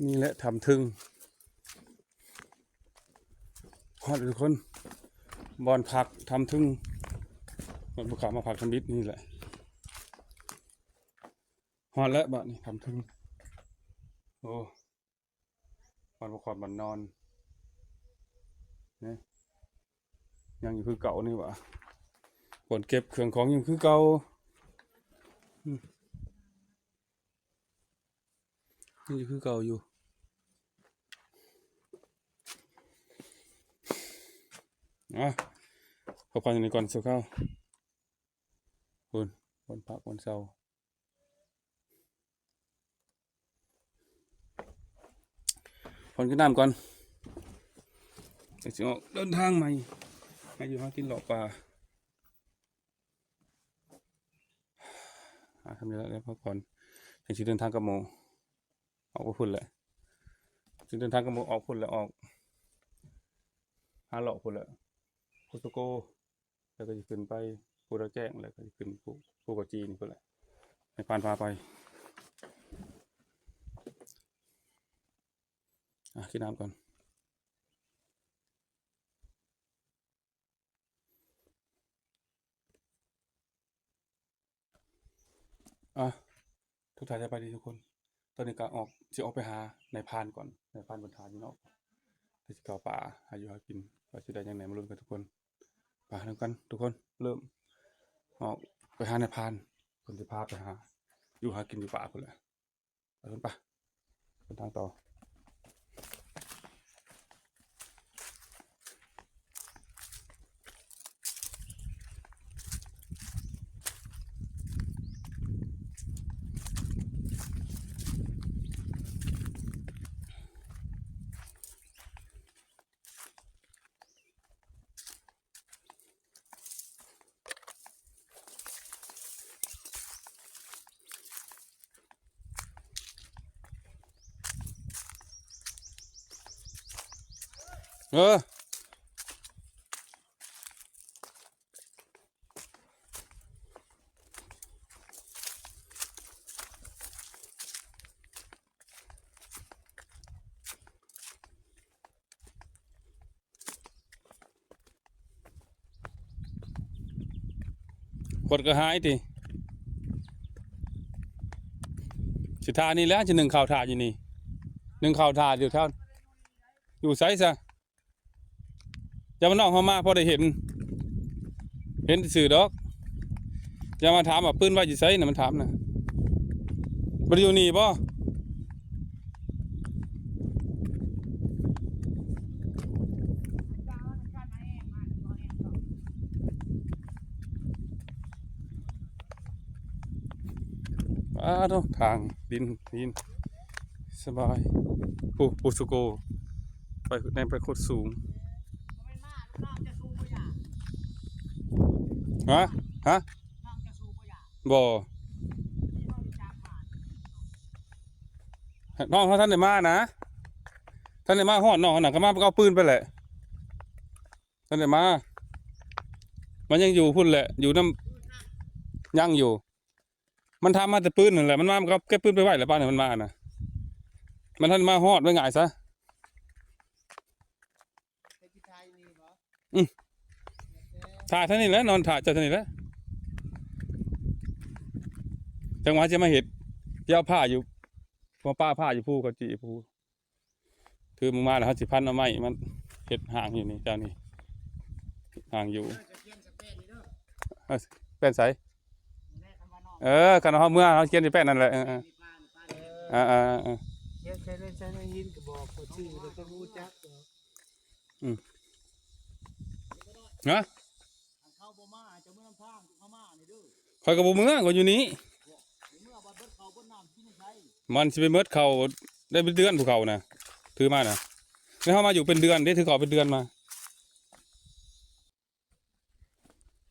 ນີ້ແຫຼະຖ້ຳເທິງ ຮອດແລ້ວທຸກຄົນ ບ່ອນພັກຖ້ຳເທິງ ມັນບໍ່ເຂົ້າມາພັກທຳອິດນີ້ແຫຼະ ຮອດແລ້ວບາດນີ້ຖ້ຳເທິງ ໂອ້ ມັນບໍ່ຄອດມັນນອນ ນີ້ ຍັງຢູ່ຄືເກົ່ານີ້ຫວາ ບ່ອນເກັບເຄື່ອງຂອງຍັງຄືເກົ່າ ອືມ ຍັງຢູ່ຄືເກົ່າຢູ່ ອາ ເຂົ້າໄປໃນກ່ອນຊົ່ວຄາວ ພຸ້ນ ບ່ອນພັກບ່ອນເຊົາ. ຜ່ອນກິນນ້ຳກ່ອນ ຈັ່ງຊິອອກເດີນທາງໃໝ່ ຫາຢູ່ຫາກິນເລາະປ່າ ຫາທຳນີ້ແຫຼະ ແລ້ວພັກຜ່ອນ ຈັ່ງຊິເດີນທາງກັບໝູ່ ອອກໄປພຸ້ນແຫຼະ ຊິເດີນທາງກັບໝູ່ ອອກພຸ້ນແຫຼະ ອອກຫາເລາະພຸ້ນແຫຼະ ໂຄສະໂກ. ແລ້ວກໍຊິຂຶ້ນໄປພູດອຍແກ້ງ ແລ້ວກໍຊິຂຶ້ນພູ ພູເກົາຈີ່ນີ້ພຸ້ນແຫຼະ ໃຫ້ຜ່ານພາໄປ ອາ ກິນນ້ຳກ່ອນ ອາ ທັກທາຍສະບາຍດີທຸກຄົນ ຕອນນີ້ກໍອອກ ຊິອອກໄປຫານາຍພານກ່ອນ ນາຍພານເພິ່ນຖ້າຢູ່ນອກ ແລ້ວຊິເຂົ້າປ່າຫາຢູ່ຫາກິນ ວ່າຊິໄດ້ຫຍັງແດ່ ມາລຸ້ນກັນທຸກຄົນ ໄປນຳກັນທຸກຄົນ ເລີ່ມອອກໄປຫານາຍພານ ເພິ່ນຊິພາໄປຫາຢູ່ຫາກິນຢູ່ປ່າພຸ້ນແຫຼະ ໄປພຸ້ນປະ ເດີນທາງຕໍ່. ເອີ. ຄົດກໍຫາຍຕິ ຊິຖ້ານີ້ແຫຼະ ຊິໜຶ້ງເຂົ້າຖ້າຢູ່ນີ້ ໜຶ້ງເຂົ້າຖ້າຢູ່ແຖວ ຢູ່ໃສຊະ? ຢ່າມາ ນ້ອງເຮົາມາພໍໄດ້ເຫັນ ເຫັນຊື່ໆດອກ ຢ່າມາຖາມວ່າປືນໄວ້ຢູ່ໃສນະ ມັນຖາມນະ ບໍ່ໄດ້ຢູ່ນີ້ບໍ່? ອ້າໂທ້ ທາງດິນຫີນ ສະບາຍ ໂອ້ ໂອຊະໂກ ໄປ ແນມໄປໂຄດສູງ ຮະ ຮະ ບໍ່ ນ້ອງເຮົາທັນໄດ້ມານະ ທັນໄດ້ມາຮອດ ນ້ອງຫັ້ນນະ ກໍມາເອົາປືນໄປແຫຼະ ທັນໄດ້ມາ ມັນຍັງຢູ່ພຸ້ນແຫຼະ ຢູ່ນຳ ຍັງຢູ່ ມັນຖາມຫາແຕ່ປືນນັ້ນແຫຼະ ມັນມາ ມັນກໍເກັບປືນໄປໄວ້ແຫຼະ ປານນັ້ນມັນມານະ ມັນທັນມາຮອດ ວ່າງ່າຍຊະ ອື ຖ້າເທົ່ານີ້ແຫຼະ ນອນຖ້າເຈົ້າເທົ່ານີ້ແຫຼະ ຈັງຫວະຊິມາເຮັດ ຊິເອົາຜ້າຢູ່ ມາປະຜ້າຢູ່ພູເຂົາຈີ່ພູ ຖືມາແລ້ວ ເຮົາຊິພັນເອົາໄມ້ມາເຮັດຮ່າງຢູ່ນີ້ ເຈົ້ານີ້ ເຮັດຮ່າງຢູ່ ເອີ ແປ້ນໃສ? ເອີ ຄັນເຮົາເມືອ ເຮົາຂຽນໃສ່ແປ້ນນັ້ນແຫຼະ ເອີ ເອີ ເອີ ຂຽນໃສ່ ໃສ່ໃນຫີນກໍບອກ ກໍຊື່ແລ້ວກໍຮູ້ຈັກ ອື ຮະ? ຂ້ອຍກໍບໍ່ເມືອ ຂ້ອຍຢູ່ນີ້ ມັນຊິໄປເໝິດເຂົ້າໄດ້ເປັນເດືອນ ພູເຂົານະ ຖືມານະ ແລ້ວເຮົາມາຢູ່ເປັນເດືອນເດ້ ຖືເຂົ້າເປັນເດືອນມາ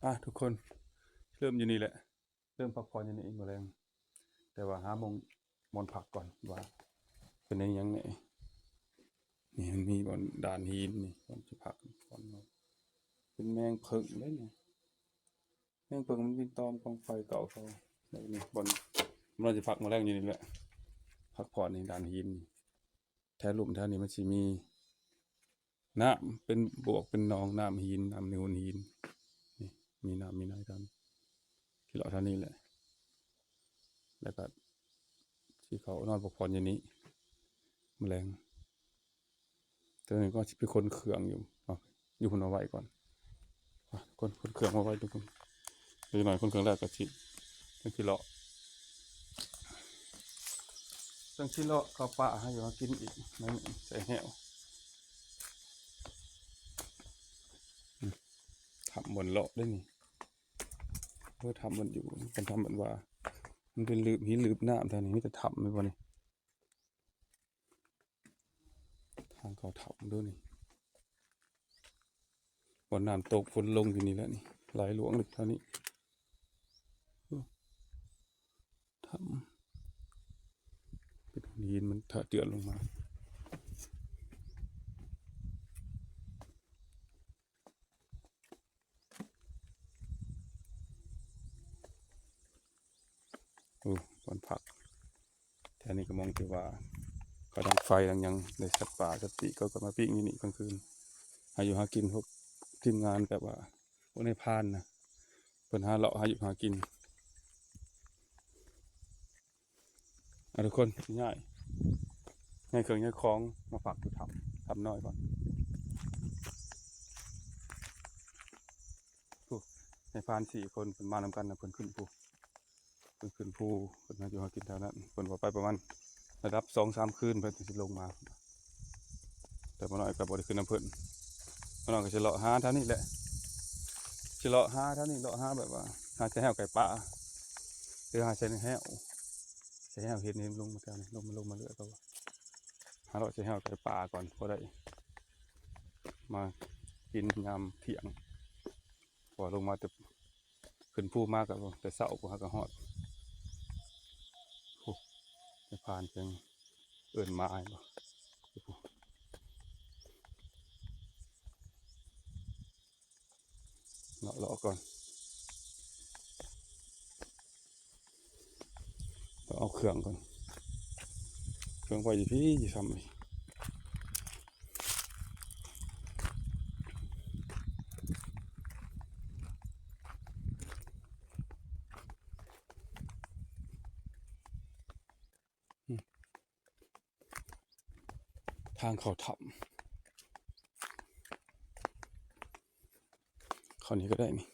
ອາ ທຸກຄົນ ເລີ່ມຢູ່ນີ້ແຫຼະ ເລີ່ມພັກຜ່ອນຢູ່ນີ້ມື້ແລງ ແຕ່ວ່າຫາໝ່ອງ ບ່ອນພັກກ່ອນວ່າເປັນອີ່ຫຍັງແດ່ ນີ້ມັນມີບ່ອນດານຫີນນີ້ ບ່ອນຊິພັກ ບ່ອນ ເປັນແມງເຜິ້ງເດ້ນີ້ ແມງເຜິ້ງມັນບິນຕອມກອງໄຟເກົ່າເຂົາ ແລ້ວນີ້ບ່ອນ ບ່ອນຊິພັກມື້ແລງຢູ່ນີ້ແຫຼະ ພັກຜ່ອນນີ້ ດານຫີນນີ້ ແຖວລຸ່ມແຖວນີ້ມັນຊິມີນ້ຳເປັນບວກເປັນໜອງ ນ້ຳຫີນ ນ້ຳໃນໂຫນຫີນ ນີ້ ມີນ້ຳມີໃນທາງ ຊິເລາະທາງນີ້ແຫຼະ ແລ້ວກໍຊິເຂົ້ານອນພັກຜ່ອນຢູ່ນີ້ ມື້ແລງ. ຕອນນີ້ກໍຊິໄປຂົນເຄື່ອງຢູ່ເນາະ ຢູ່ພຸ້ນເອົາໄວ້ກ່ອນ ອ່ະ ຂົນ ຂົນເຄື່ອງມາໄວ້ທຸກຄົນ ເດັກນ້ອຍຂົນເຄື່ອງແລ້ວກໍຊິ ຈັ່ງຊິເລາະ ຈັ່ງຊິເລາະເຂົ້າປ່າຫາຢູ່ຫາກິນອີກ ໃສ່ແຮ້ວ ອືມ ຖ້ຳບ່ອນເລາະເດ້ນີ້ ເອີ ຖ້ຳມັນຢູ່ ເປັນຖ້ຳມັນວ່າ ມັນເປັນລືບຫີນລືບນ້ຳ ແຖວນີ້ມີແຕ່ຖ້ຳແມ່ນບໍ່ນີ້ ທາງເຂົ້າຖ້ຳເດີນີ້ ບ່ອນນ້ຳຕົກຝົນລົງຢູ່ນີ້ແຫຼະນີ້ ໄຫຼຫຼວງເລີຍແຖວນີ້ ໂອ້ ຖ້ຳ ເປັນຫີນມັນທະເຈື່ອນລົງມາ. ໂອ້ ບ່ອນພັກ ແຖວນີ້ກໍໝ່ອງທີ່ວ່າເຂົາດັງໄຟດັງຫຍັງ ໄດ້ສັດປ່າສັດປີກ ເຂົາກໍມາປີ້ງຢູ່ນີ້ກາງຄືນ ຫາຢູ່ຫາກິນ. ພວກທີມງານແບບວ່າພວກນາຍພານນະ ເພິ່ນຫາເລາະຫາຢູ່ຫາກິນ. ອ່ະ ທຸກຄົນ ຍ້າຍ ຍ້າຍເຄື່ອງຍ້າຍຂອງມາພັກຢູ່ຖ້ຳ ຖ້ຳນ້ອຍກ່ອນ. ຜູ້ນາຍພານສີ່ຄົນເພິ່ນມານຳກັນນະ ເພິ່ນຂຶ້ນຜູ້ ເພິ່ນຂຶ້ນພູ ເພິ່ນຫາຢູ່ຫາກິນແຖວນັ້ນ. ເພິ່ນວ່າໄປປະມານລະດັບສອງສາມຄືນ ເພິ່ນຊິລົງມາ. ແຕ່ໝໍນ້ອຍກໍບໍ່ໄດ້ຂຶ້ນນຳເພິ່ນ. ໝໍນ້ອຍກໍຊິເລາະຫາແຖວນີ້ແຫຼະ ຊິເລາະຫາແຖວນີ້ ເລາະຫາແບບວ່າ ຫາໃສ່ແຮ້ວໃສ່ປ່າ ຫຼືຫາໃສ່ແຮ້ວ ໃສ່ແຮ້ວເຫັນ ເຫັນລົງມາແຖວນີ້ ລົງມາ ລົງມາເລື້ອຍ ກໍຫາເລາະໃສ່ແຮ້ວໃສ່ປ່າກ່ອນ ພໍໄດ້ມາກິນຍາມທ່ຽງ ເພາະວ່າລົງມາແຕ່ ຂຶ້ນພູມາກໍແຕ່ເຊົ້າພຸ້ນ ຫາກໍຮອດ. ໂອ້ ນາຍພານເພິ່ນເອີ້ນມາໃຫ້ບໍ່ ເລາະ ເລາະກ່ອນ ເລາະເອົາເຄື່ອງກ່ອນ ເຄື່ອງໄວ້ຢູ່ພີ້ ຢູ່ຊ່ຳນີ້. ອືມ ທາງເຂົ້າຖ້ຳ ເຂົ້ານີ້ກໍໄດ້ນີ້.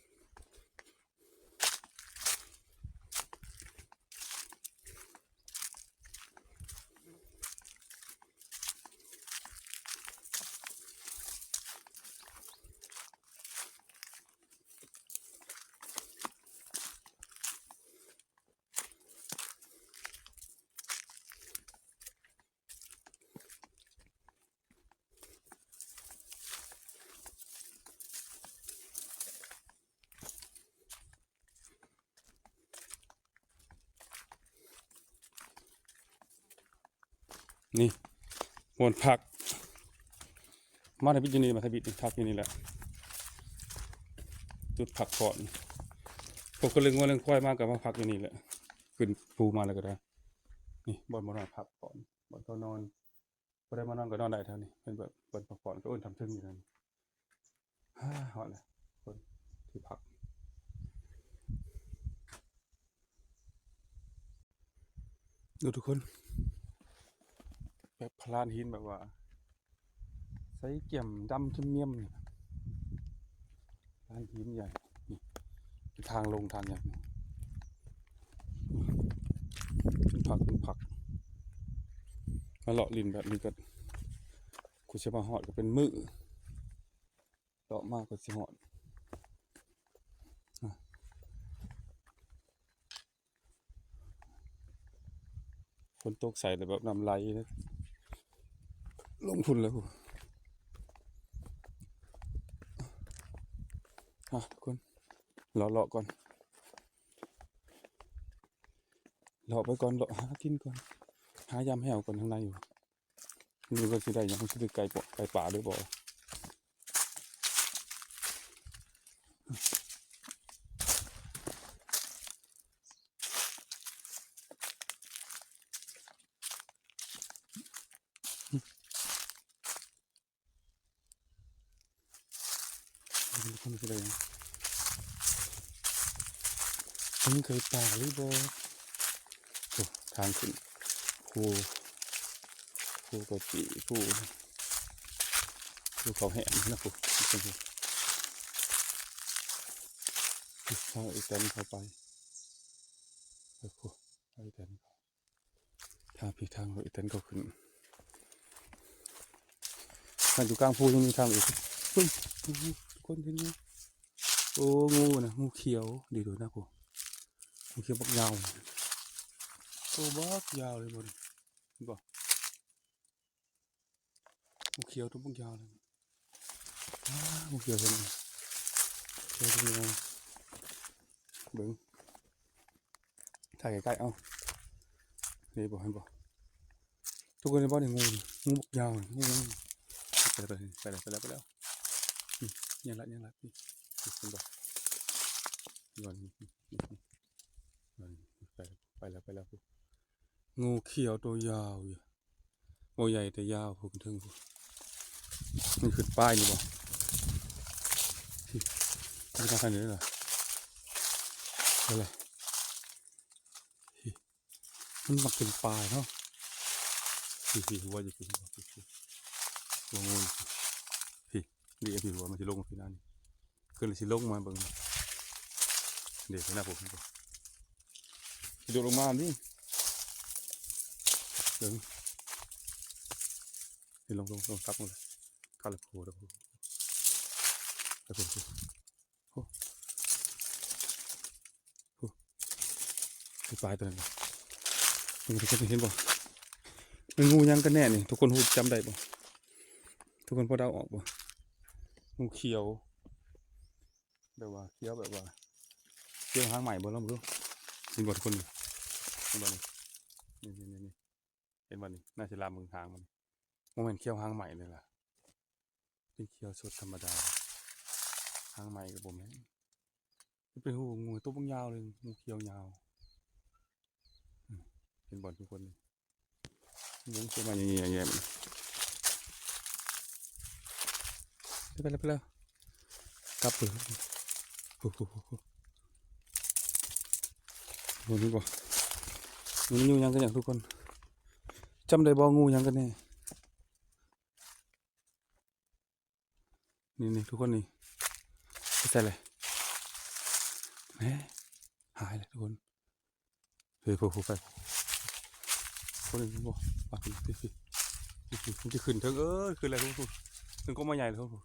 ນີ້ບ່ອນພັກ ມາທຳອິດຢູ່ນີ້ ມາທຳອິດພັກຢູ່ນີ້ແຫຼະ ຈຸດພັກຜ່ອນ. ພວກຄົນລ້ຽງງົວລ້ຽງຄວາຍມາກໍມາພັກຢູ່ນີ້ແຫຼະ ຂຶ້ນພູມາແລ້ວກໍໄດ້. ນີ້ບ່ອນໝໍນ້ອຍພັກຜ່ອນ ບ່ອນເຂົານອນ ຜູ້ໃດມານອນກໍນອນໄດ້ແຖວນີ້ ເປັນແບບບ່ອນພັກຜ່ອນ ເຂົາເອີ້ນຖ້ຳເທິງຢູ່ນັ້ນ. ຮອດແລ້ວ ຄົນທີ່ພັກ ດູທຸກຄົນ ແບບພະລານຫີນແບບວ່າ ໃສແຈ່ມດຳຈຳມຽມ ລານຫີນໃຫຍ່ ນີ້ ທາງລົງທາງຫຍັງ ນີ້ ເປັນພັກ ເປັນພັກ ມາເລາະຫຼິ້ນແບບນີ້ກໍ ກວ່າຊິມາຮອດກໍເປັນມື້ ເລາະມາກວ່າຊິຮອດ. ຝົນຕົກໃສ່ແລ້ວແບບນ້ຳໄຫຼເລີຍ ລົງພຸ້ນແລ້ວ. ອ່ະ ທຸກຄົນ ເລາະໆກ່ອນ ເລາະໄປກ່ອນ ເລາະຫາກິນກ່ອນ ຫາຢາມແຮ້ວກ່ອນ ທາງໃນຢູ່ ບໍ່ຮູ້ວ່າຊິໄດ້ຫຍັງ ຊິໄດ້ໄກ່ປ່າ ໄກ່ປ່າຫຼືບໍ່. ອືມ ມັນຄືໄດ້ຫຍັງ? ມັນເຄີຍປ່າຫຼືບໍ່? ໂອ້ ທາງຂຶ້ນພູ ພູເກົາຈີ່ ພູ ພູເຂົາແຫ້ງນະ ພູ ທາງອີແຕນເຂົ້າໄປ ເອີ ພູ ທາງອີແຕນ ທາງພີ້ ທາງອີແຕນເຂົາຂຶ້ນ ທາງຢູ່ກາງພູຍັງມີທາງອີກ. ເບິ່ງ ທຸກຄົນເຫັນບໍ່? ໂອ້ ງູນະ ງູຂຽວ ດີໂດນະ ໂອ້ ງູຂຽວບັກຍາວ ໂຕບັກຍາວເລີຍ ເຫັນບໍ່? ງູຂຽວໂຕບັກຍາວເລີຍ ວ້າ ງູຂຽວເຫັນ ງູຂຽວໂຕໃຫຍ່ ເບິ່ງ ຖ່າຍໃກ້ໆ ເອົາ ເຫັນບໍ່ ເຫັນບໍ່? ທຸກຄົນເຫັນບໍ່ນີ້ ງູ ງູບັກຍາວ ງູ ໄປແລ້ວ ໄປແລ້ວ ໄປແລ້ວ ໄປແລ້ວ ອືມ ຍັງລະ ຍັງລະ ນີ້ ເຫັນບໍ່? ນີ້ ນີ້ ນີ້ ນີ້ ໄປ ໄປແລ້ວ ໄປແລ້ວ ງູຂຽວໂຕຍາວຢູ່ ບໍ່ໃຫຍ່ແຕ່ຍາວ ພຸ້ນເທິງພຸ້ນ ມັນຂຶ້ນປ້າຍນີ້ບໍ່? ນີ້ ມັນມາທາງນີ້ລະ ໄປເລີຍ ນີ້ ມັນມັກຂຶ້ນປ້າຍເນາະ ນີ້ ນີ້ ຫົວຢູ່ພີ້ ຫົວຢູ່ພີ້ ນີ້ ພີ້ ຫົວມັນຊິລົງພີ້ນະ ນີ້ ຂຶ້ນແລ້ວຊິລົງມາເບິ່ງ ເດ້ ເຫັນນະ ພຸ້ນ ຊິໂດດລົງມານີ້ ເບິ່ງ ນີ້ ລົງ ລົງ ລົງ ກັບມາເລີຍ ກັບແລ້ວ ໂອ້ ໄປພຸ້ນ ໂອ້ ໂອ້ ໄປປາຍຕົວນັ້ນ ເຫັນບໍ່? ທຸກຄົນເຫັນບໍ່? ມັນງູຫຍັງກັນແນ່ນີ້? ທຸກຄົນຮູ້ ຈຳໄດ້ບໍ່? ທຸກຄົນພໍເດົາອອກບໍ່? ງູຂຽວ ແບບວ່າຂຽວ ແບບວ່າຂຽວຫາງໄໝ້ບໍ່? ລອງເບິ່ງດູ ເຫັນບໍ່ທຸກຄົນ? ເຫັນບໍ່ນີ້? ນີ້ໆໆ ເຫັນບໍ່ນີ້? ໜ້າຊິລາມເບິ່ງຫາງມັນ ບໍ່ແມ່ນຂຽວຫາງໄໝ້ເລີຍລະ ເປັນຂຽວສົດທຳມະດາ ຫາງໄໝ້ກໍບໍ່ແມ່ນ ເປັນງູ ງູໂຕບັກຍາວເລີຍ ງູຂຽວຍາວ ອືມ ເຫັນບໍ່ທຸກຄົນ? ເບິ່ງ ໂຕມາແຍງໆ ໄປແລ້ວ ໄປແລ້ວ ກັບເລີຍ ໂອ້ໂຫ ເຫັນບໍ່? ມັນງູຫຍັງກັນຫຍັງທຸກຄົນ? ຈຳໄດ້ບໍ່? ງູຫຍັງກັນແນ່? ນີ້ໆ ທຸກຄົນ ນີ້ ໄປໃສແຫຼະ? ແໝ ຫາຍແລ້ວທຸກຄົນ ເຮີ້ຍ ໂພ ໂພ ໄປ ຄົນນີ້ບໍ່ ປາກ ພີ້ ພີ້ ພີ້ ພີ້ ມັນຈະຂຶ້ນເທິງ ເອີ ຂຶ້ນແລ້ວ ພຸ້ນ ຂຶ້ນກໍມາໃຫຍ່ແລ້ວ ພຸ້ນ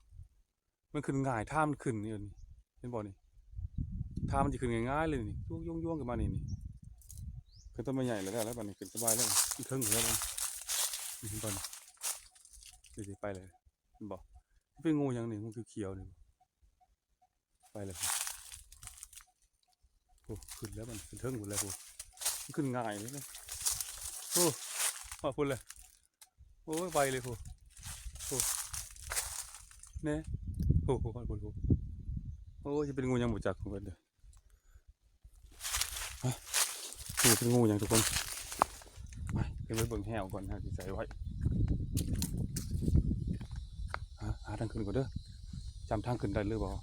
ມັນຂຶ້ນງ່າຍ ຖ້າມັນຂຶ້ນນີ້ ເຫັນບໍ່ນີ້? ຖ້າມັນຈະຂຶ້ນງ່າຍໆເລີຍນີ້ ຍົງໆຂຶ້ນມານີ້ ນີ້ ຂຶ້ນຕົ້ນໄມ້ໃຫຍ່ແລ້ວ ແລ້ວບັດນີ້ຂຶ້ນສະບາຍແລ້ວ ຢູ່ເທິງພຸ້ນແລ້ວ ເຫັນບໍ່ນີ້? ນີ້ ໄປເລີຍ ເຫັນບໍ່? ມັນເປັນງູຫຍັງນີ້? ງູຂຽວໆນີ້ ໄປແລ້ວ ໂອ້ ຂຶ້ນແລ້ວ ມັນຂຶ້ນເທິງພຸ້ນແລ້ວ ໂອ້ ມັນຂຶ້ນງ່າຍເລີຍ ໂອ້ ຮອດພຸ້ນແລ້ວ ໂອ້ຍ ໄວເລີຍ ໂອ້ ໂອ້ ແນ່ ໂອ້ ຮອດພຸ້ນ ໂອ້ ໂອ້ ຊິເປັນງູຫຍັງບໍ່ຈັກ ເພິ່ນເດີ ໄປ ໂອ້ ເປັນງູຫຍັງທຸກຄົນ ໄປ ຂຶ້ນໄປເບິ່ງແຮ້ວກ່ອນ ເຮົາຊິໃສ່ໄວ້ ຫາ ຫາທາງຂຶ້ນກ່ອນເດີ ຈຳທາງຂຶ້ນໄດ້ຫຼືບໍ່?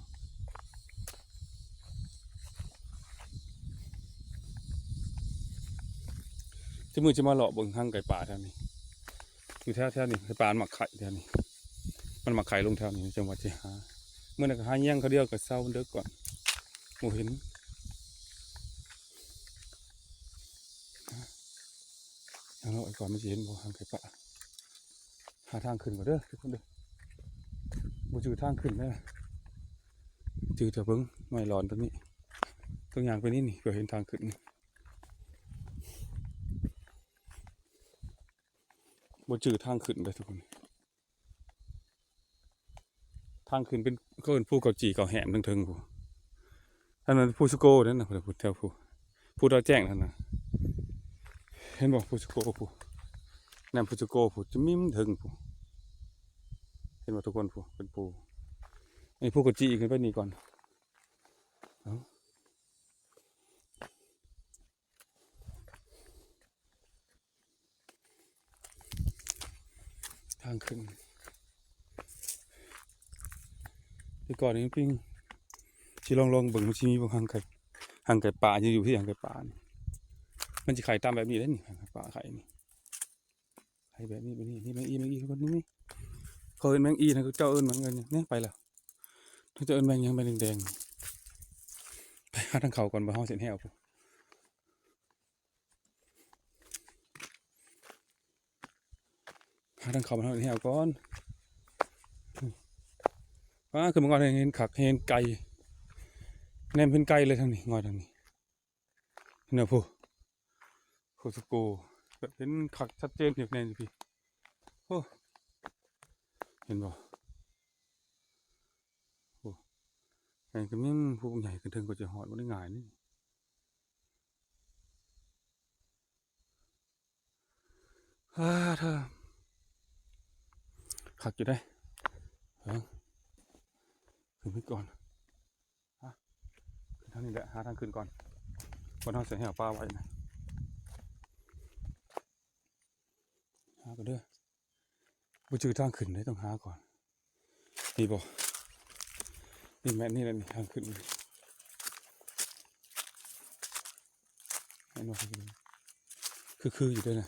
ຊິມື້ຊິມາເລາະເບິ່ງຮັງໄກ່ປ່າແຖວນີ້ ຢູ່ແຖວໆນີ້ ໄກ່ປ່າມັນມັກໄຂ່ແຖວນີ້ ມັນມັກໄຂ່ລົງແຖວນີ້ ຈັ່ງວ່າຊິຫາ ມື້ນັ້ນກໍຫາແຍງເຂົາດຽວກໍເຊົາເດິກກ່ອນ ບໍ່ເຫັນ ຫາເລາະໄປກ່ອນ ມັນຊິເຫັນບໍ່ ຮັງໄກ່ປ່າ ຫາທາງຂຶ້ນກ່ອນເດີທຸກຄົນເດີ ບໍ່ຈື່ທາງຂຶ້ນເດີ ຈື່ແຕ່ເບິ່ງໄມ້ຫຼອນຕົວນີ້ ຕົວຢ່າງໄປນີ້ນີ້ ເພື່ອເຫັນທາງຂຶ້ນ ບໍ່ຈື່ທາງຂຶ້ນເດີທຸກຄົນ ທາງຂຶ້ນເປັນ ເຂົາເອີ້ນພູເກົາຈີ່ເກົາແຫ້ມເທິງໆ ພຸ້ນ ອັນນັ້ນພູສຸໂກນັ້ນນະ ພຸ້ນ ແຖວພູ ພູດອຍແຈ້ງນັ້ນນະ ເຫັນບໍ່? ພູສຸໂກ ພູ ນັ້ນພູສຸໂກ ພູ ຈະມີເທິງ ພູ ເຫັນບໍ່ທຸກຄົນ? ພູ ເປັນພູ ອັນນີ້ພູເກົາຈີ່ ຂຶ້ນໄປນີ້ກ່ອນ ເອົາ ທາງຂຶ້ນ ແຕ່ກ່ອນນີ້ມັນປີ້ງ ຊິລອງ ລອງເບິ່ງ ມັນຊິມີບໍ່ ຮັງໄກ່ ຮັງໄກ່ປ່າ ຢູ່ ຢູ່ທີ່ຮັງໄກ່ປ່ານີ້ ມັນຊິໄຂ່ຕາມແບບນີ້ເດ້ນີ້ ຮັງໄກ່ປ່າໄຂ່ນີ້ ໄຂ່ແບບນີ້ ແບບນີ້ ນີ້ແມງອີ່ ແມງອີ່ ຄົນນີ້ ນີ້ ເຂົາເອີ້ນແມງອີ່ນະ ເຂົາເຈົ້າເອີ້ນແມງ ເອີ້ນຫຍັງ ນີ້ໄປແລ້ວ ເຂົາເຈົ້າເອີ້ນແມງຫຍັງ ແມງແດງໆ ໄປຫາທາງເຂົ້າກ່ອນ ບໍ່ ເຮົາເສັ້ນແຫ້ວ ຫາທາງເຂົ້າມາທາງນີ້ເອົາກ່ອນ ວ້າ ຂຶ້ນມາກ່ອນ ເຫັນຄັກ ເຫັນໄກ ແນມເຫັນໄກເລີຍທາງນີ້ ງອຍທາງນີ້ ເຫັນບໍ່ ໂຄສະໂກ ແບບເຫັນຄັກຊັດເຈນຢູ່ແນມຢູ່ພີ້ ໂອ້ ເຫັນບໍ່ ໂອ້ ໃຫຍ່ກະມີ ພູບັກໃຫຍ່ ຂຶ້ນເທິງກໍຈະຮອດບໍ່ໄດ້ງ່າຍນີ້. ອ່າ ເທີ ຄັກຢູ່ເດ້ ເອີ ຂຶ້ນໄປກ່ອນ ອ່ະ ຂຶ້ນທາງນີ້ແຫຼະ ຫາທາງຂຶ້ນກ່ອນ ບ່ອນເຮົາຊິແຫ້ວປາໄວ້ນະ ຫາກ່ອນເດີ. ບໍ່ຈື່ທາງຂຶ້ນເດ້ ຕ້ອງຫາກ່ອນ ນີ້ບໍ່ ນີ້ແມ່ນ ນີ້ແຫຼະ ນີ້ທາງຂຶ້ນ ແມ່ນບໍ່ ຄື ຄືຢູ່ເດ້ນະ